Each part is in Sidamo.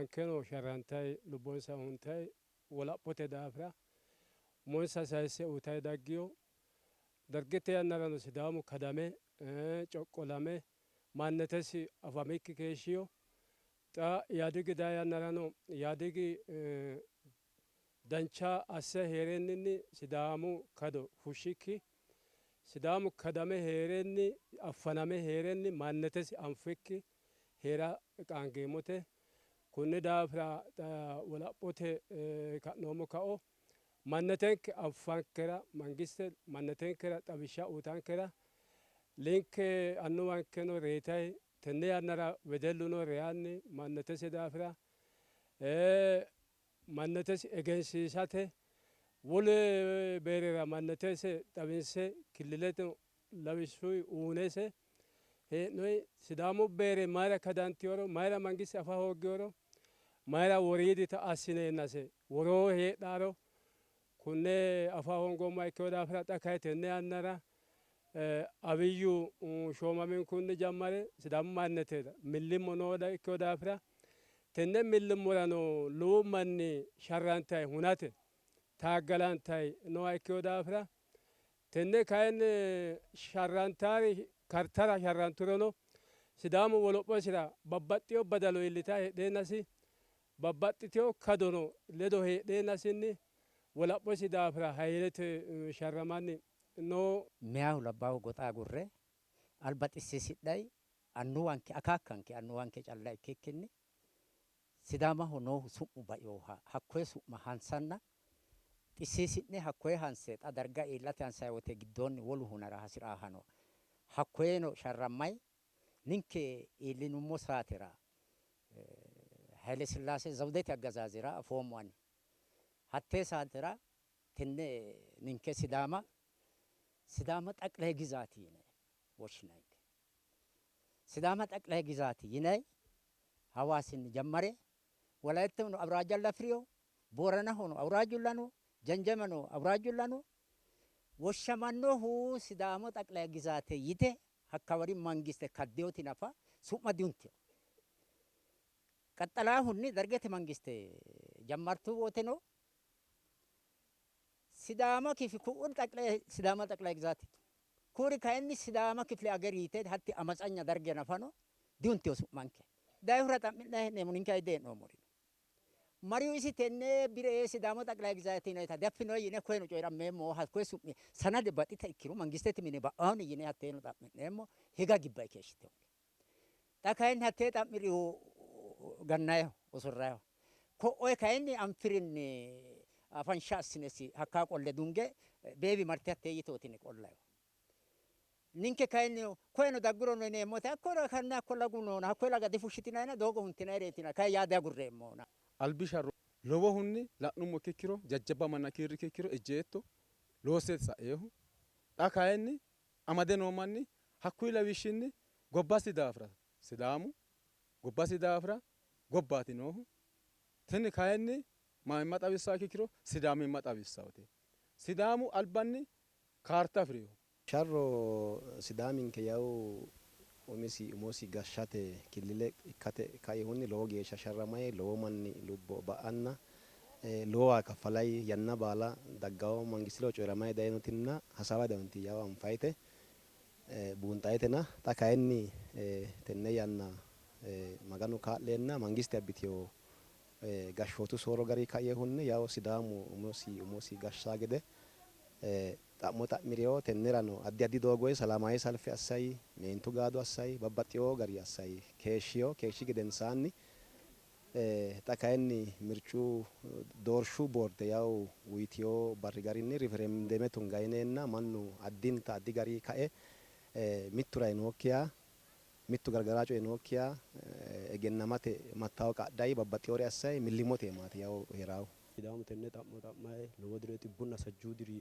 Annuwankeno sharrantayi lubbonsa huntayi wolaphote daafira umonsa sayisse uyitayi daggino. Dargete yannarano Sidaamu kadame coqqolame mannetesi afamikki keeshshino. Xa Yaadigi dayi yannarano Yaadigi dancha asse hee'renninni Sidaamu kado fushshikki Sidaamu kadame hee'renni affaname hee'renni mannetesi anfikki hee'ra qaangeemmote. Kunni daafira wolaphote ka'noommo kao mannetenke affankera mangiste mannetenkera xawishsha uyitankera linke annuwankeno reyitayi tenne yannara wedelluno reyaanni mannetesi daafira mannetesi egensiisate wole beerera mannetese xawinse killilete lawishshu uunese hee'noyi Sidaamu beere mayra kadantiyoro mayra mangiste afa hooggiyoro mayra woriidita assineennase woroo heedharo kunne afa hoongoommoha ikkino daafira xa kayi tenne yannara Abiyyu shoomaminkunni jammare Sidaamu mannete millimmo noo ikkino daafira tenne millimmorano lowo manni sharrantayi hunate taaggalantayi nooha ikkino daafira tenne kayinni sharrantaari kartara sharranturono Sidaamu wolophosira babbaxxino badalo iillitayi heedheennasi babbaxxitino kadono ledo heedheennasinni wolaphosi daafira haylete sharramanni no. Meyaahu labbaahu goxa agurre alba xissiisidhay annuwanke akaakkanke annuwanke calla ikkikkinni Sidaamaho noohu su'mu bainoha hakkoye su'ma hansanna xissiisi'ne hakkoye hanse xa darga iillate hansanni wote giddoonni wolu hunara hasi'raahano hakkoyeno sharrammay ninke iillinummo saatera Haylesillaase Zawudete aggazaazira afoommo ani. Hattee saatera tenne ninke Sidaama Sidaama xaqilay gizaati yine woshshinayinke. Sidaama xaqilay gizaati yinay Hawaasinni jammare Wolayittahono awuraajjalla afi'rino, Booranahono awuraajjulla no, Janjamano awuraajjulla no. Woshshamannohu Sidaamu xaqilay gizaate yite hakkawari mangiste kaddinoti nafa su'ma dihuntino. Qaxxalaahunni Dargete mangiste jammartu woteno Sidaama kifi ku'uri xaqilay Sidaama xaqilay gizaate yitu. Kuri kayinni Sidaama kifile ageri yite hatti amatsanya Darge nafano dihuntino su'manke. Dayihura xa'mi'nanni hee'neemmo ninke ayi dee'noommori no. Mariyu isi tenne bi're Sidaamu xaqilay gizaate yinannita diaffino yine koyeno coyi'rammeemmo hakkoye su'mi sanade baxxita ikkiro mangistete mine ba'anno yine hatteeno xa'mi'neemmo higa gibbayi keeshshitinonke. Xa kayinni hattee xa'mi'rihu gannayiho, usurrayiho. Ko'oye kayinni anfirinni afansha assinesi hakkaa qolle dunge beebi marte hattee yitooti yine qollayiho. Ninke kayinni koyeno daggurono yineemmote hakko kanne hakko lagu noona hakkoye laga difushshitinayina doogo huntinayireetina kayi yaa diagurreemmona. Albi sharro lowohunni la'nummo ikkiro jajjabba manna kiirri ikkiro ejjeetto loosseeti sa'eehu. Xa kayinni amade noo manni hakkuyi lawishshinni gobbasi daafira Sidaamu gobbasi daafira gobbaati noohu. Tini kayinni mayimma xawissanno ikkiro Sidaamimma xawissawote. Sidaamu albanni kaarta afi'rinoho. Sharro Sidaaminke yawu umisi umosi gashshate killile ikkate kaihunni lowo geeshsha sharramay lowo manni lubbo ba'anna lowo waaga kaffalay yanna baala daggawo mangiste ledo coyi'ramay dayinotinna hasaaway dayinoti yawo anfayite buunxayitena xa kayinni tenne yanna Maganu kaa'leenna mangiste abbitino gashshootu soorro gari kainohunni yawo Sidaamu umosi umosi gashshaa gede xa'mo xa'mi'rino. Tennerano addi addi doogoyi salaamaawi salfe assayi, meentu gaado assayi, babbaxxino gari assayi keeshshino. Keeshshi gedensaanni xa kayinni mircu doorshu boorde yawo uyitino barri garinni riferendeme tungayi yineenna mannu addinta addi gari kae mittu rayi nookkiha Mittu gargaraa coyi nookkiha egennamate mattaawoqa adhayi babbaxxinore assayi millimmote iimaati yawo hee'raahu. Sidaamu tenne xa'mo xa'mayi lowo diro xibbunna sajjuu diri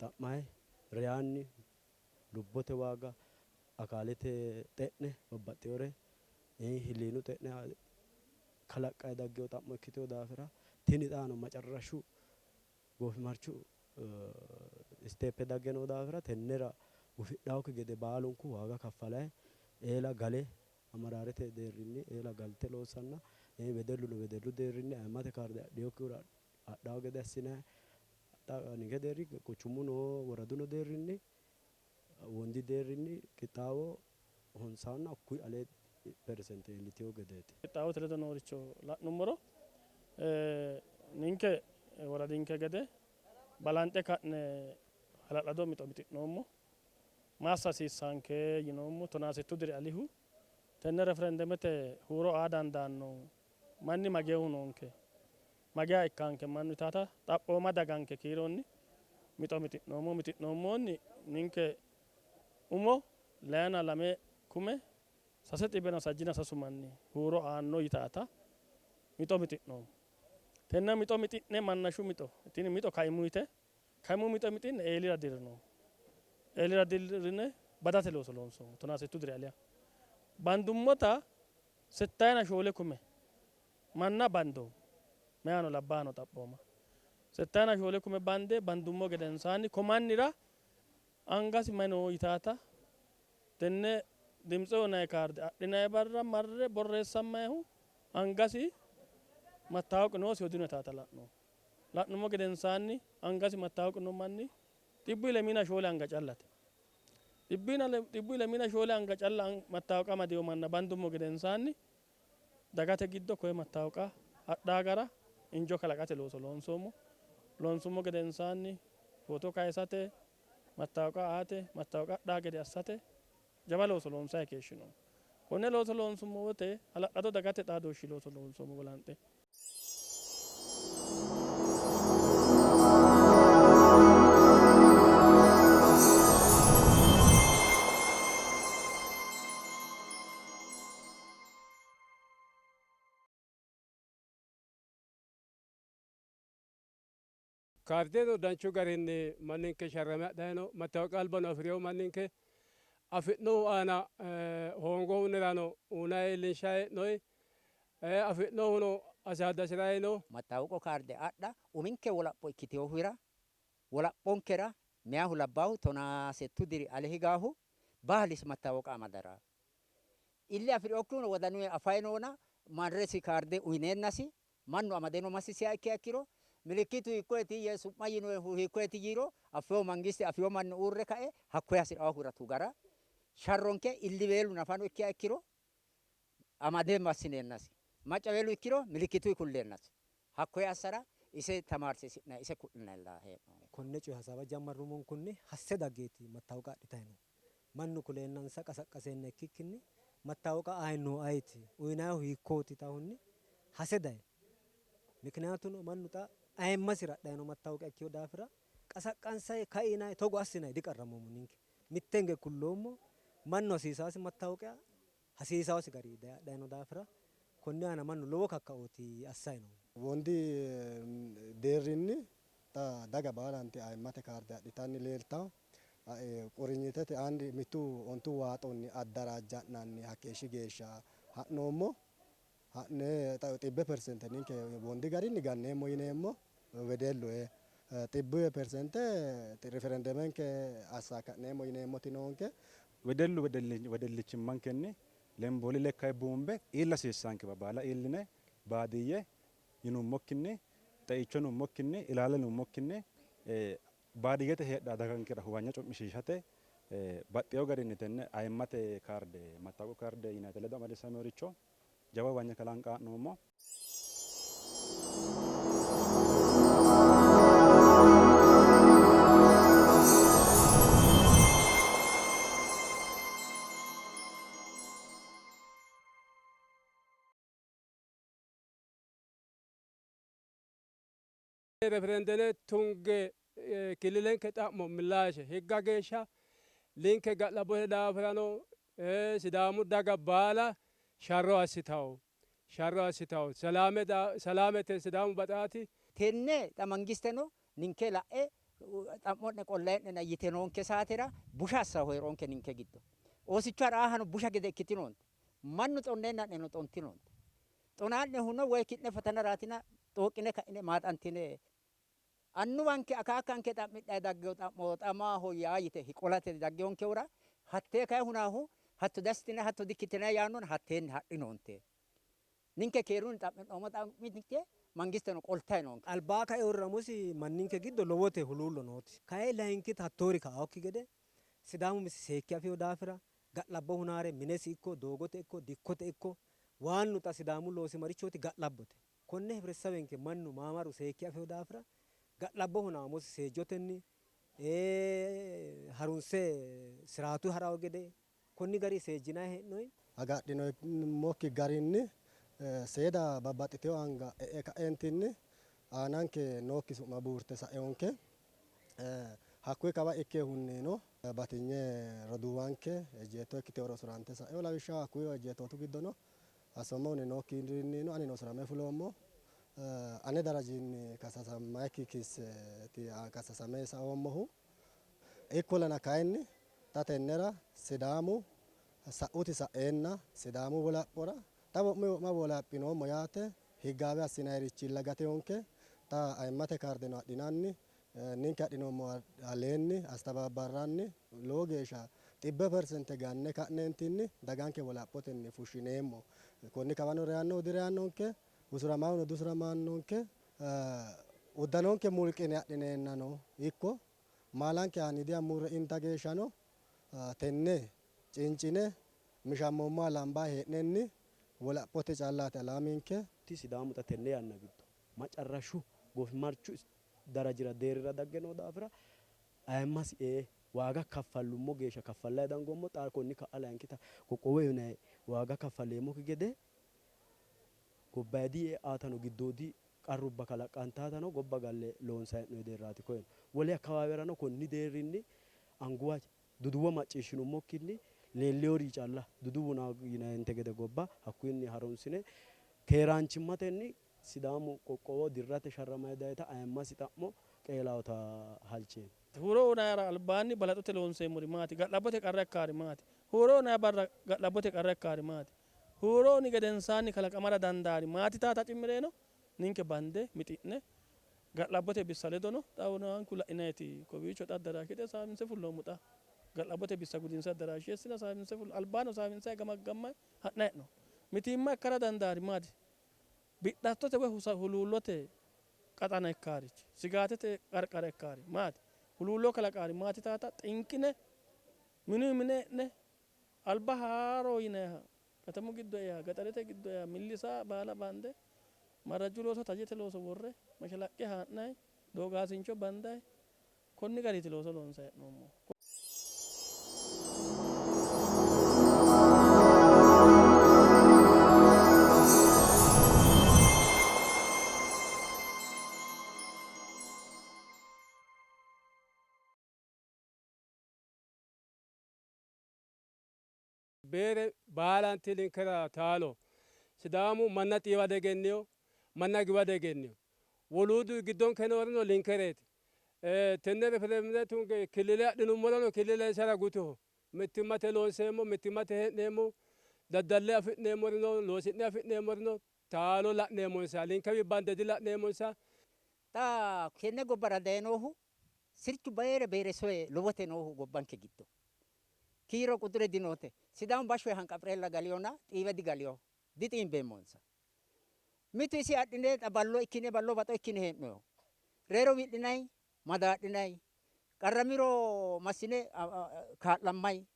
xa'mayi reyaanni lubbote waaga, akaalete xe'ne babbaxxinore hiliinu xe'ne kalaqqayi daggino xa'mo ikkitino daafira tini xaano macarrashu goofimarchu isteeppe dagge noo daafira tennera gufidhannokki gede baalunku waaga kaffalayi eela gale amaraarete deerrinni eela galte loossanna Wedelluno wedellu deerrinni ayimmate kaarde adhinokkihura adhawo gede assinayi. Ninke deerri quchumu no woraduno deerrinni wondi deerrinni qixxaawo honsaanna hakkuyi alee peresente iillitewo gedeeti. Qixxaawote ledo nooricho la'nummoro ninke woradinke gede balanxe ka'ne hala'lado mixo mixi'noommo. Maassa hasiissanke yinoommo 16 diri alihu tenne referendemete huuro aa dandaanno manni mageehu noonke, mageeha ikkanke mannu yitaata xaphooma daganke kiironni mixo mixi'noommo. Mixi'noommoonni ninke umo 22 kume 363 manni huuro aanno yitaata mixo mixi'noommo. Tenne mixo mixi'ne mannashu mixo tini mixo kaimu yite kaimu mixo mixi'ne eelira dirrinoommo. Eelira dirrine badate looso loonsoommo 16 diri aliha. Bandummota 64 kume manna bandoommo. Meyano labbaano xaphooma. 64 kume bande bandummo gedensaanni komannira angasi mayi noo yitaata tenne dimtse uyinayi kaarde adhinayi barra marre borreessammayihu angasi mattawoqi noosiho dino yitaata la'noommo. La'nummo gedensaanni angasi mattawoqi noo manni 124 anga callate. 124 anga calla mattawoqa amadewo manna bandummo gedensaanni dagate giddo koye mattawoqa adhaa gara injo kalaqate looso loonsoommo. Loonsummo gedensaanni foto kayisate, mattawoqa aate, mattawoqa adhaa gede assate jawa looso loonsayi keeshshinoommo. Konne looso loonsummo wote hala'lado dagate xaadooshshi looso loonsoommo balanxe. Kaardeeno danchu garinni manninke sharrame adhayi no. Mattawoqa albano afi'reyo manninke afi'nohu aana hoongohunirano uyinayi iillinshayi hee'noyi. Afi'nohuno asaadasirayi no. Mattawoqu kaarde adha uminke wolapho ikkiteyohura wolaphonkera meyahu labbaahu 16 diri ale higaahu baalis mattawoqa amadara. Ille afi'rinokkihuno wodanuyi afayi noona marresi kaarde uyineennasi mannu amadeno massisiha ikkiha ikkiro milikkitu hiikkoyeti yee su'ma yinoyihu hiikkoyeti yiiro affeyo mangiste affeyo manni uurre kae hakkoye hasi'raahura tugara sharronke illiweelu nafano ikkiha ikkiro amade massineennasi maccaweelu ikkiro milikkituyi kulleennasi hakkoye assara ise tamaarsiisi'nayi ise ku'linayilla hee'noommo. Konne coye hasaawa jammarrumonkunni hasse daggeeti mattawoqa adhitayi no. Mannu kuleennansa qasaqqaseenna ikkikkinni mattawoqa ayi noo ayeeti uyinayihu hiikkooti yitahunni hase dayi. Mikiniyaatuno mannu xa ayimmasira adhayi no mattawoqa ikkiyo daafira qasaqqansayi kainayi togo assinayi diqarrammoommo ninke. Mittenge kulloommo mannu hasiisaasi mattawoqa hasiisaasi gari dayi adhayi no daafira konni aana mannu lowo kakkaooti assayi no. Wondi deerrinni xa daga baalanti ayimmate kaarde adhitanni leeltawo. Qurinyitete andi mitu ontu waaxonni addaraajja'nanni hakkeeshshi geeshsha ha'noommo. Ha'ne 100% ninke wondi garinni ganneemmo yineemmo wedellu 100% referendemenke assaaka'neemmo yineemmoti noonke. Wedellu wedellichimmankenni lembooli lekkayi buumbe iilla hasiissaankewa baala iilline baadiyye yinummokkinni xeicho yinummokkinni ilaala yinummokkinni baadiyyete heedhaa dagankera huwanya cu'mishiishate baxxeyo garinni tenne ayimmate kaarde mattawoqu kaarde yinayite ledo amadisiisameworicho jawa huwanya kalanqa ha'noommo. Referendene tunge kililenke xa'mo millaashe higga geeshsha linke ga'labbote daafirano Sidaamu daga baala sharro assitawo sharro assitawo salaamete Sidaamu baxaati. Tenne xa mangisteno ninke la'e xa'mo'ne qollayi'nena yite noonke saatera busha assa hee'roonke ninke giddo. Oosicho ha'raahano busha gede ikkitinoonte. Mannu xonneenna'neno xontinoonte. Xonaa'nehuno woy ki'ne fatanaraatina xooqine ka'ine maaxantine annuwanke akaakkanke xa'midhayi daggeyo xa'mo xamaaho yaa yite qolate daggeyonkehura hattee kayi hunaahu hatto dastine hatto dikkitinayi yaannona hatteenni hadhinoonte. Ninke keerunni xa'mi'noommo xa'minke mangisteno qoltayi noonke. Albaa kae uurramosi manninke giddo lowote huluullo nooti. Kayi layinkita hattoori ka'aokki gede Sidaamu misi seekke afino daafira ga'labbo hunaare minesi ikko doogote ikko dikkote ikko waannu xa Sidaamu loosi marichooti ga'labbote. Konne hebiresawenke mannu maamaru seekke afino daafira ga'labbo hunaamosi seejjotenni harunse siraatu harawo gede konni gari seejjinayi hee'noyi. Agadhinommokki garinni seeda babbaxxiteyo anga e'e ka'eentinni aananke nookki su'ma buurte sa'eonke. Hakkuyi kawa ikkehunnino batinye roduuwanke ejjeetto ikkiteyo usurante sa'eyo. Lawishshaho hakkuyi ejjeettootu giddono assoommohunni nookkirinniino anino usurame fuloommo. Ane darajinni kasasamayikki kisseeti kasasame saoommohu. Ikkollana kayinni xa tennera Sidaamu sa'uti sa'eenna Sidaamu wolaphora xa wo'munni wo'ma wolaphinoommo yaate higgaawe assinayirichilla gateyonke. Xa ayimmate kaardeno adhinanni ninke adhinoommo aleenni astabaabarranni lowo geeshsha 100% ganne ka'neentinni daganke wolaphotenni fushshineemmo. Konni kawano reyannohu direyannonke, usuramahuno dusuramanonke, uddanonke mulqine adhineennano ikko maalanke aaniidiha murre inta geeshshano tenne cincine mishammoommoha lambaa hee'nenni wolaphote callaati alaaminke. Sidaamu xa tenne yanna giddo macarrashu goofimarchu darajira deerrira dagge noo daafira ayimmasi ee waaga kaffallummo geeshsha kaffallayi dangoommo. Xa konni ka'a layinkita qoqqowo uyinayi waaga kaffalleemmokki gede gobbayidi e'aatano giddoodi qarrubba kalaqantaatano gobba galle loonsayi hee'noyi deerraati koyeno. Wole akkawaawerano konni deerrinni anguwa duduwo macciishshinummokkinni leelleyori calla duduwu yinayinte gede gobba hakkuyinni harunsine keeraanchimmatenni Sidaamu qoqqowo dirrate sharramayi dayita ayimmasi xa'mo qeelaawota halcheemmo. Huuro uyinayara albaanni balaxote loonseemmori maati? Ga'labbote qarra ikkaari maati? Huuro uyinay barra ga'labbote qarra ikkaari maati? Huuro uyini gedensaanni kalaqamara dandaari maati taata cimmireeno ninke bande mixi'ne ga'labbote bissa ledono xa wonaanku la'inayiti kowiicho xa addaraashete hasaawinse fulloommo. Xa ga'labbote bissa gudinse addaraashe eessine hasaawinse fullo albaano hasaawinsayi gamaggammay ha'nay hee'noommo. Mitiimma ikkara dandaari maati? Bidhattote woy huluullote qaxana ikkaarichi, sigaatete qarqara ikkaari maati? Huluullo kalaqaari maati taata xinqine minu mine e'ne alba haaro yinayiha katamu giddo eeha gaxarete giddo eeha millisa baala bande marrajju looso tajete looso worre mashalaqqe haa'nayi doogaasincho bandayi konni gariiti looso loonsayi hee'noommohu. Beere baalanti ninkera taalo. Sidaamu manna xiiwa diegennino, manna giwa diegennino. Woluudu giddonke noorino linkereeti. Tenne referendumete tunge killile adhinummorono killile insara gutoho. Mittimmate loonseemmo, mittimmate hee'neemmo, daddalle afi'neemmorino, loosi'ne afi'neemmorino taalo la'neemmonsa. Linkewi bande dila'neemmonsa. Xa tenne gobbara daye noohu sirchu beere beere soye lowote noohu gobbanke giddo. Kiiro quxure dinoote. Sidaamu bashsho hanqaphirella galiyona xiiwe digaliyo. Dixiimbeemmonsa. Mitu isi adhine xa ballo ikkine ballo baxo ikkine hee'noyo. Reero wi'linayi, madaadhinayi, qarramiro massine kaa'lammayi,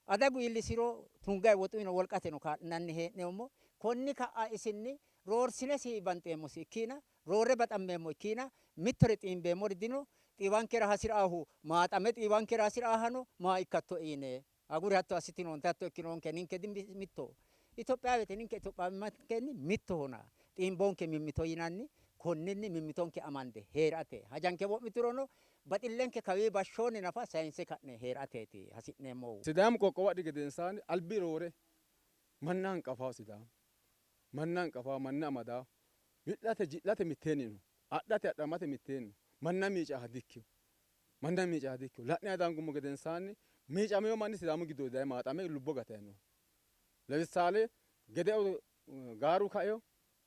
adagu iillisiro tungayi woxuyino wolqateno kaa'linanni hee'neemmo. Konni ka'a isinni roorsine si banxeemmosi ikkiina, roore baxammeemmo ikkiina mittore xiimbeemmori dino. Xiiwankera hasi'raahu maaxame xiiwankera hasi'raahano maa ikkattoe yine aguri hatto assitinoonte hatto ikkinoonke ninke mitto Itophiyaawete ninke Itophiyawimmankenni mittohona xiimboonke mimmito yinanni konninni mimmitonke amande hee'rate hajanke wo'miturono baxillenke kawii bashshoonni nafa sayinse ka'ne hee'rateeti hasi'neemmohu. Sidaamu qoqqowo adhi gedensaanni albi roore manna hanqafawo Sidaamu manna hanqafawo manna amadawo wi'late ji'late mitteenni no adhate adhamate mitteenni no manna miicaha dikkino manna miicaha dikkino la'ne dangummo gedensaanni miicameyo manni Sidaamu giddo daye maaxame lubbo gatayi no. Lemissaale Gedeo gaaru kaeyo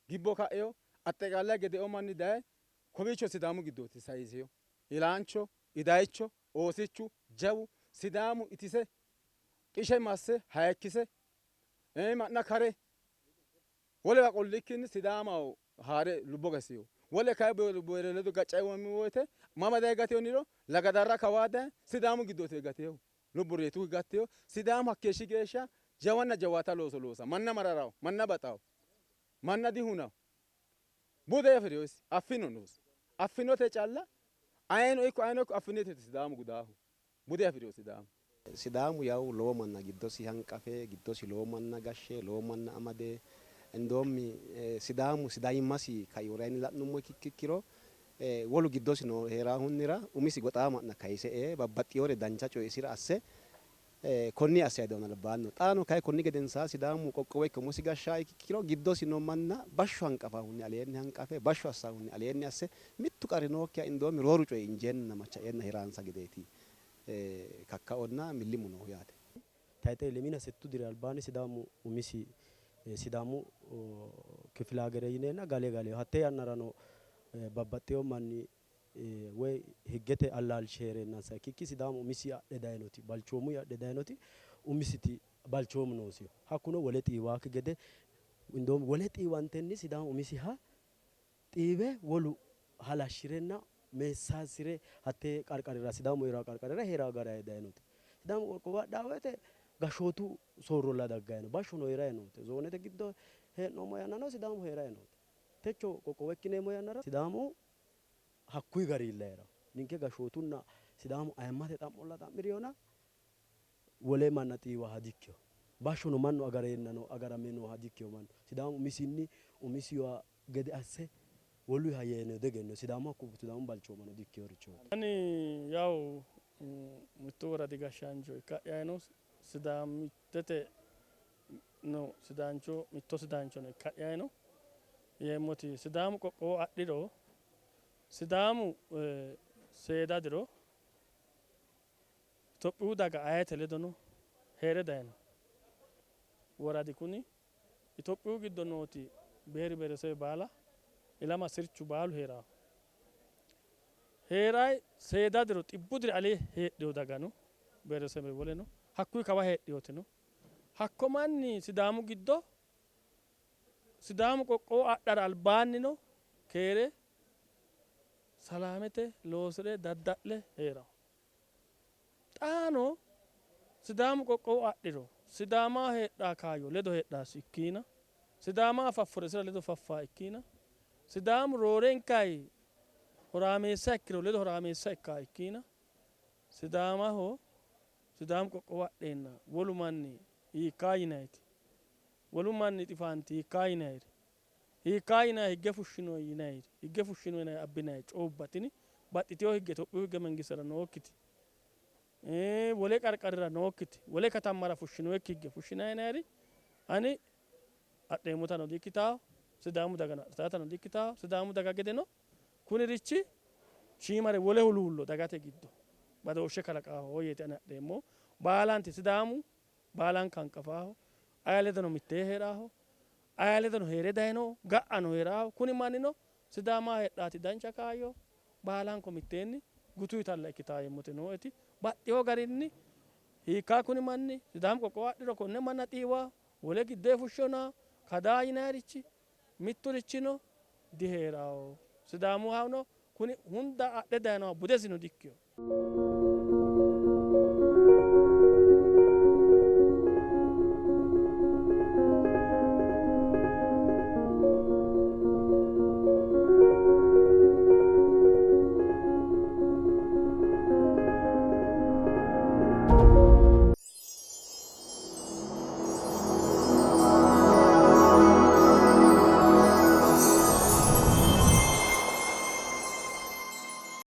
gibbo ka'eyo axxeqaalaye Gedeo manni daye kowiicho Sidaamu giddooti sayiseyo ilaancho idayicho oosichu jawu Sidaamu itise qishe masse hayikkise ma'na kare Wolewa qollikkinni Sidaamaho haare lubbo gasiyo. Wole kay boyre ledo gaccay woyte mama daye gateyo niro lagadarra kawaa daye Sidaamu giddooti gateyo. Lubbo reetu gatteyo. Sidaamu hakkeeshshi geeshsha jawanna jawaata looso loosa. Manna mararawo, manna baxawo, manna dihunawo. Bude afiriyo isi affino noosi. Affinote calla ayeno ikko ayeno ikko affinete Sidaamu gudaahu. Bude afiriyo Sidaamu. Sidaamu yaw lowo manna giddosi hanqafe giddosi lowo manna gashshe lowo manna amade endoommi Sidaamu sidaayimmasi kainohunni la'nummo ikkiro wolu giddosi noo heerahunnira umisi goxaama'na kayise ee babbaxxiyore dancha coye isira asse konni asse hadoona albaanno xaano kay konni gedensaa Sidaamu qoqqowo ikke umosi gashshaa ikkiro giddosi noo manna bashsho hanqafahunni aleenni hanqafe bashsho assahunni aleenni asse mittu qarri nookkiha indoomi rooru coyi injeenna macha'eenna hiraansa gedeeti kakkaonna millimu noohu yaate. Tayxe lemina settu diri albaanni Sidaamu umisi Sidaamu kifilaagere yineenna gale galeyo hatte yannarano babbaxxeyo manni woy higgete allaalshi heereennansa ikkikki Sidaamu umisi adhe dayinoti balchoomuyi adhe dayinoti umisiti balchoomu noosiho. Hakkuno wole xiiwaakki gede indoomi wole xiiwantenni Sidaamu umisiha xiiwe wolu halashshirenna meessaasire hatte qarqarira Sidaamu heeraa qarqarira heeraa gara dayinoti. Sidaamu qoqqowo adhaa woyte gashshootu soorrolla daggayi no. Bashshono heerayi noote. Zoonete giddo hee'noommo yannano Sidaamu heerayi noote. Techo qoqqowo ikkineemmo yannara Sidaamu hakkuyi garilla heerawo. Ninke gashshootunna Sidaamu ayimmate xa'molla xa'miriyona wole manna xiiwaha dikkiyo. Bashshono mannu agareennano agarame nooha dikkiyo mannu. Sidaamu umisinni umisiwa gede asse woluyiha yeeno diegennino. Sidaamu hakku Sidaamu balchoomano dikkiyorichooti. Ani yaw mittu woradi gashshaancho ikka'yayino Sidaamittete no sidaancho mitto sidaanchono ikka'yayino yeemmoti Sidaamu qoqqowo adhiro Sidaamu seeda diro Itophiyu daga ayete ledono heere dayino woradi kuni Itophiyu giddo nooti beeri beeresebe baala ilama sirchu baalu heerawo. Heeray seeda diro xibbu diri alee heedheyo dagano beeresebe woleno hakkuyi kawa heedheyotino hakko manni Sidaamu giddo Sidaamu qoqqowo adhara albaannino keere salaamete loosire dadda'le heerawo. Xaano Sidaamu qoqqowo adhiro Sidaamaho heedhaa kaayyo ledo heedhaasi ikkiina Sidaamaho faffore isira ledo faffaa ikkiina Sidaamu roorenkayi horaameessa ikkiro ledo horaameessa ikkaa ikkiina Sidaamaho Sidaamu qoqqowo adheenna wolu manni hiikkaa yinayiti wolu manni xifaanti hiikkaa yinayiri hiikkaa yinayi higge fushshino yinayiri higge fushshino yinayi abbinayi coobba tini baxxiteyo higge Itophiyu higge mangistera nookkiti wole qarqarira nookkiti wole katammara fushshinoyikki higge fushshinayi yinayiri ani adheemmotano dikkitawo Sidaamu dagano adhitaatano dikkitawo Sidaamu daga gedeno kunirichi shiimare wole huluullo dagate giddo badooshshe kalaqaaho yeeti ani adheemmo baalanti Sidaamu baalanka hanqafaaho aye ledono mittee heeraaho aye ledono heere dayino ga'ano heeraaho kuni mannino Sidaamaho heedhaati dancha kaayyo baalanko mitteenni gutuyitalla ikkitaa yeemmote nooeti baxxeyo garinni hiikkaa kuni manni Sidaamu qoqqowo adhiro konne manna xiiwaa wole giddee fushshona kadaa yinayirichi mitturichino diheerawo. Sidaamuhano kuni hunda adhe dayinoha budesino dikkiyo.